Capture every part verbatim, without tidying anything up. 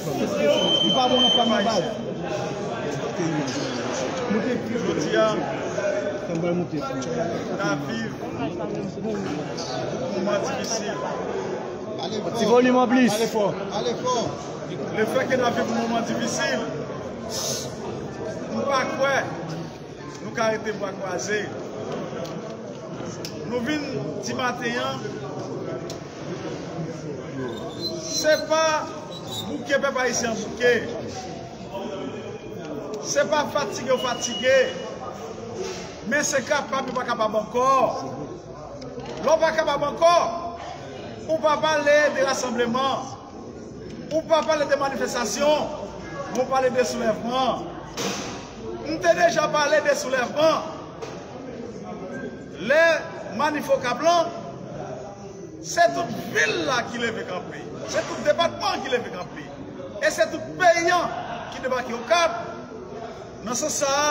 Li pa bon nan flanm nan, baz. Jodi a, n ap viv moman difisil. Ti volim an plis. Lefètke n ap viv yon moman difisil, m pa kwè nou ka rete bra kwaze. Nou vin di maten an, se pa bouke pèp ayisyen an bouke. Se pa fatige yo fatige. Men se kapab yo pa kapab ankò. Lè w pa kapab ankò, ou pa pale de rasanbleman. Ou pa pale de manifestasyon, men w pale de soulèvman. M te deja pale de soulèvman. Lè manif Okap lan, se tout vil la ki leve kanpe. Se tout depatman ki leve kanpe. E se tout peyi an ki debake Okap. Nan sans sa a,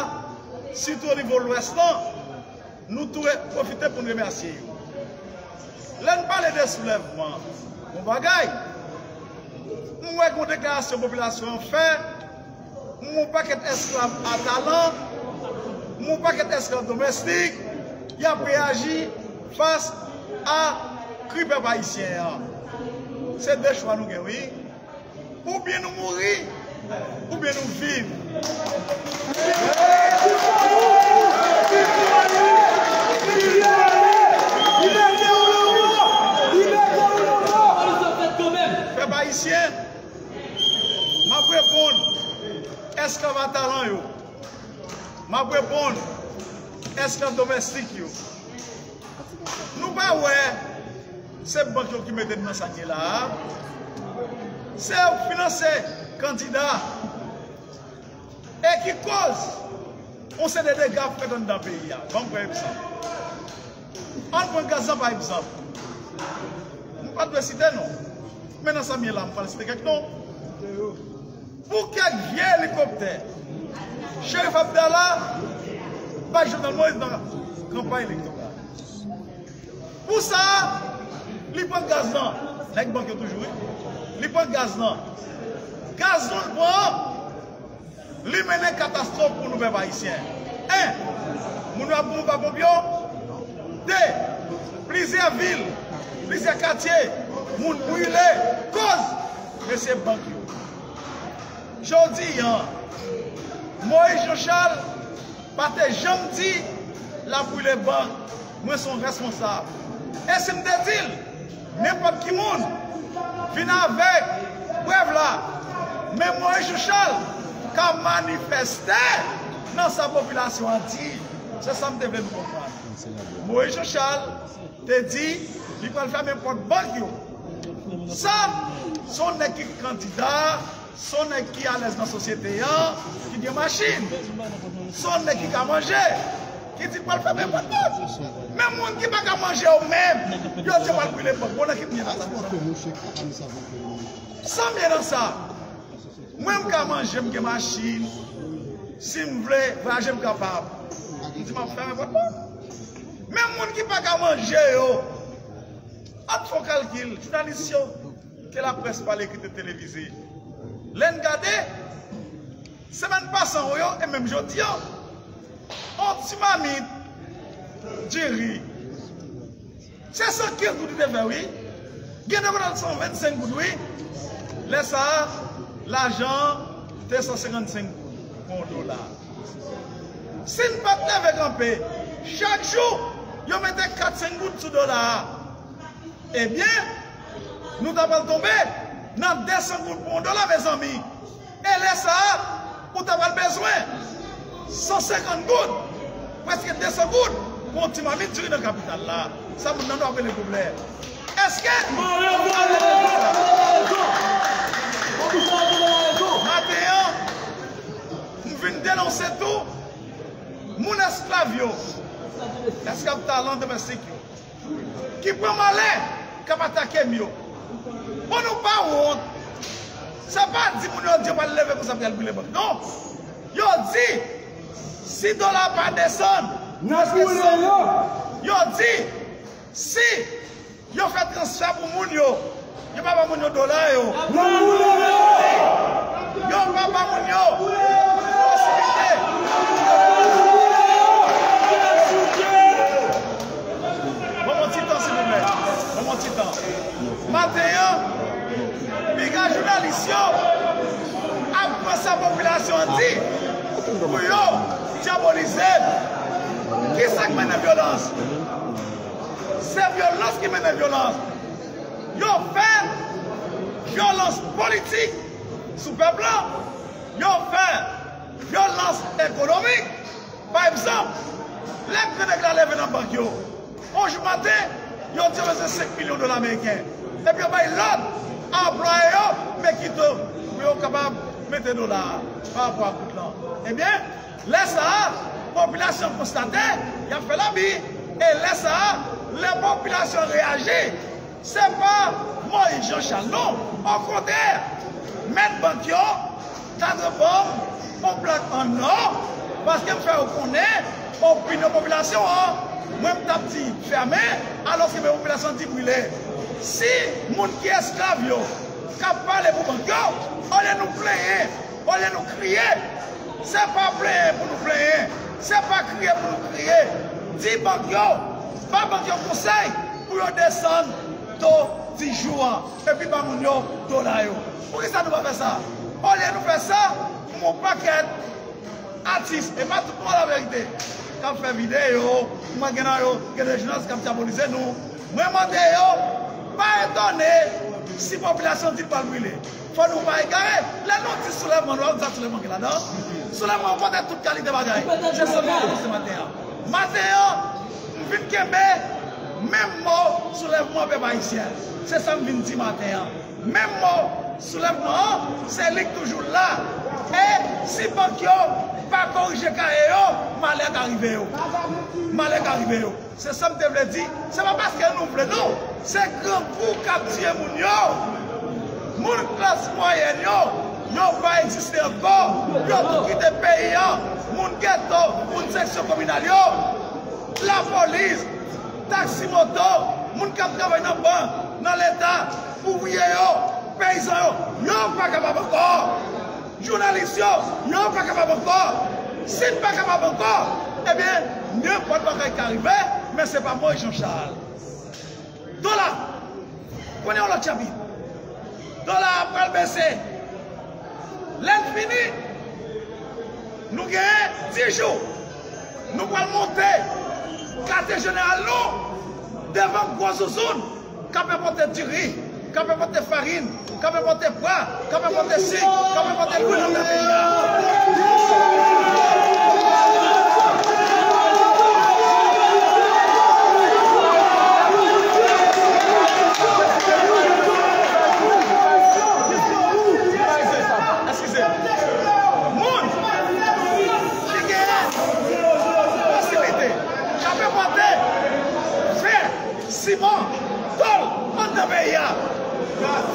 sitou o nivo Lwès lan, nou tou pwofite pou n remèsye yo. Lè n pale de soulèvman, bon bagay. M wè gen yon deklarasyon popilasyon an fè, m wè yon pakèt esklav a talan, m wè yon pakèt esklav domestik, y ap reyaji fas a kri pèp ayisyen an. Se de chwa nou gen, wi. Oubyen nou mouri, oubyen nou viv. Pèp ayisyen, m ap reponn esklav a talan yo. M ap reponn esklav domestik yo. Nou pa wè se bank yo ki mete n nan sa n ye la a? Se yo k finanse kandida e ki koz yon seri de dega ap fèt anndan peyi a. Ban m pran egzanp. Ann pran gaz lan pa egzanp. M pa t dwe site non. Men nan sa m ye la, m pral site kèk non. Pou kèk vye elikoptè, Cherif Abdallah bay Jovenel Moïse nan kanpay elektoral. Pou sa, li pran gaz lan. Nèg bank yo toujou, wi. Li pran gaz lan. Gaz lan l pran an, li mennen katastwòf pou nou pèp ayisyen. En, moun yo ap mouri pa ponp yo. De, Plizyè vil, plizyè katye, moun brile, koz mesye bank yo. Jodi a, Moïse Jean Charles pa te janm di l ap brile bank, mwen se yon responsab. E si m te di l, nenpòt ki moun vin avèk prèv la, men Moïse Jean Charles ka manifèste nan sa popilasyon an di. Se sa m te vle nou konprann. Moïse Jean Charles te di li pral fèmen pòt bank yo. Sa, se yon nèg ki kandida, se yon nèg ki alèz nan sosyete an, ki gen machin. Se yon nèg ki ka manje, ki di l pral fèmen pòt bank. Men moun ki pa ka manje yo menm, yo di yo pral brile bank. Bon, nan ki m ye nan sa? Sa m ye nan sa? Mwen, m ka manje, m gen machin. Si m vle vwayaje, m kapab. M di m ap fèmen pòt bank. Men moun ki pa ka manje yo, ann fè yon kalkil, jounalis yo, ke laprès pale, ki te televize. Lè n gade, semèn pase yo, e menm jodi a, yon ti mamit diri, se san kenz goud li te fè, wi. Gen de kote l san vennsenk goud, wi. Lè sa a, lajan an te san senkannsenk goud pou yon dola. Si n pa t leve kanpe, chak jou, yo mete kat, senk goud sou dola a, ebyen, nou ta pral tonbe nan de san goud pou yon dola, mezanmi. E lè sa a, ou ta pral bezwen san senkant goud, prèske de san goud, pou yon ti mamit diri nan kapital la. Sa moun nan nou ap rele pwoblèm. Èske nou ap rele sa? Maten an, m vin denonse tou moun esklav yo, esklav talan domestik yo, ki pran malè, k ap atake m yo. Bon, nou pa wont. Se pa di moun yo di yo pral leve konsa pou y al brile bank. Non. Yo di, si dola pa desann, n ap boule yo. Yo di, si yo fè transfè pou moun yo, yo pa ba moun yo dola yo. N ap boule yo. Yo pa ba moun yo posiblite. Ban m yon ti tan, silvouplè. Ban m yon ti tan. Maten an, piga jounalis yo ap pran sa popilasyon an di pou yo dyabolize m. Kisa k mennen vyolans? Se vyolans ki mennen vyolans. Yo fè vyolans politik sou pèp la. Yo fè vyolans ekonomik. Pa egzanp, lè gran nèg la leve nan bank yo, yon jou maten, yo di yo bezwen senk milyon dola ameriken. Epi yo bay lòd a anplwaye yo, men kito, pou yo kapab mete dola a pa rapò a goud lan. Ebyen, lè sa a, popilasyon konstate y ap fè labi. E lè sa a, lè popilasyon reyaji, se pa Moïse Jean Charles, non. Okontrè, mèt bank yo ta dwe ban m yon plak an nò, paske m fè yo konnen opinyon popilasyon an. Mwen, m t ap di fèmen, alòske men popilasyon di brile. Si moun ki esklav yo k ap pale pou bank yo, olye nou plenyen, olye nou kriye, se pa plenyen pou nou plenyen, se pa kriye pou nou kriye. Di bank yo, ba bank yo konsèy pou yo desann to di jou an, epi ba moun yo dola yo. Poukisa nou pa fè sa? Olye nou fè sa, yon pakèt atis, e pa tout moun la verite, k ap fè videyo, mwen gen nan yo, gen de jounalis k ap dyabolize nou. Mwen mande yo, pa etone si popilasyon di l pral brile. Fò nou pa egare. Lè nou di soulèvman, nou pa konn sa soulèvman gen ladan. Soulèvman pote tout kalite bagay. Se sa m vin anonse maten an. Maten an, m vin kenbe menm mo soulèvman pèp ayisyen. Se sa m vin di maten an. Menm mo soulèvman an, se li k toujou la. E si bank yo pa korije kaye yo, malè ka rive yo. Malè ka rive yo. Se sa m te vle di. Se pa paske nou vle, non. Se grangou k ap tiye moun yo. Moun klas mwayèn yo, yo pa egziste ankò. Yo tou kite peyi an. Moun geto, moun seksyon kominal yo, lapolis, taksi moto, moun k ap travay nan bank, nan leta, ouvriye yo, peyizan yo, yo pa kapab ankò. Jounalis yo, yo pa kapab ankò. Si n pa kapab ankò, ebyen, nenpòt bagay ka rive, men se pa Moïse Jean Charles. Konnen yon lòt chapit. Dola a pral bese. Lè n fini, nou genyen dis jou. Nou pral monte katye jeneral nou devan gwo zouzoun k ap enpòte diri, k ap enpòte farin, k ap enpòte pwa, k ap enpòte sik, k ap enpòte lwil nan peyi a. Eskize. Moun ki gen fasilite, k ap enpòte fè, siman, tòl anndan peyi a,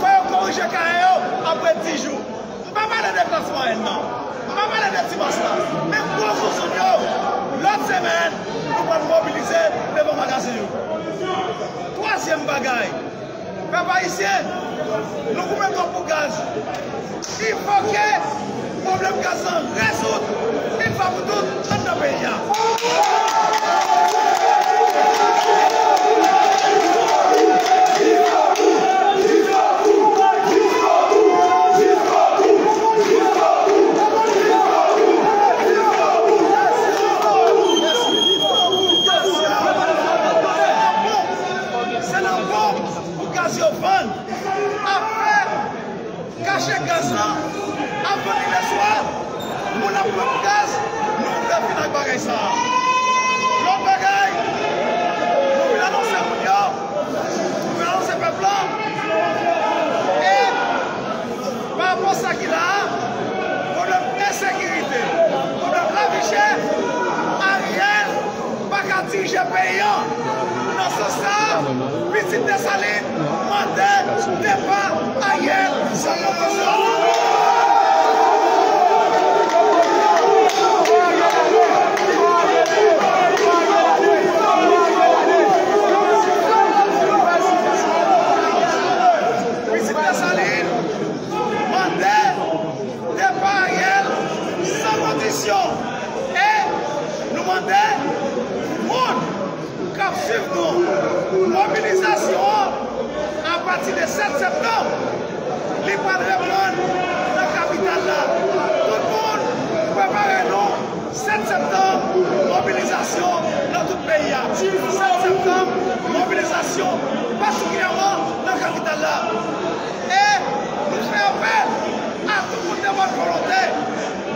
fò yo korije kare yo apre dis jou. M pa pale de klas mwayèn nan. M pa pale de ti mas la. Men gwo zouzoun yo, lòt semèn, nou pral mobilize devan magazen yo. Twazyèm bagay, pèp ayisyen, nou goumen twòp pou gaz. Il faut que pwoblèm gaz lan rezoud, une fois pour toutes, anndan peyi a. Se nan bon pou gaz yo vann. Afè kache gaz lan ap vann li leswa. Moun ap pran gaz, nou vle fin ak bagay sa a. Lòt bagay, nou vin anonse moun yo, nou vin anonse pèp la. E pa rapò sa ki la a, pwoblèm ensekirite, pwoblèm lavi chè, Ariel pa ka dirije peyi an. Nan sans sa a, pitit Desalin mande depa Ariel san kondisyon. Pitit Desalin mande depa Ariel san kondisyon. E nou mande moun k ap swiv nou, mobilizasyon an, apati de sèt septanm, li pral reprann nan kapital la. Tout moun, prepare nou. Sèt septanm, mobilizasyon nan tout peyi a. Sèt septanm, mobilizasyon patikilyèman nan kapital la. E nou fè apèl a tout moun de bòn volonte,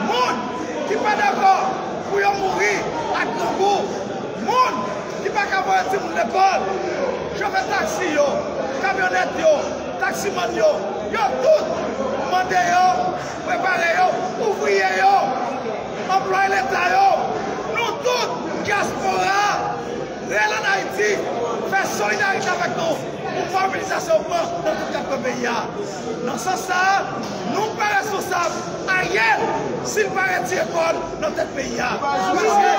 moun ki pa dakò pou yo mouri ak grangou, moun ki pa ka voye timoun lekòl, chofè taksi yo, kamyonèt yo, taksimann yo, yo tout mande yo prepare yo, ouvriye yo, anplwaye leta yo, nou tout, dyaspora a, rele ann Ayiti, fè solidarite avèk nou pou mobilizasyon pran nan tout kat kwen peyi a. Nan sans sa a, nou pa responsab Ariel si l pa retire kò l nan tèt peyi a. Paske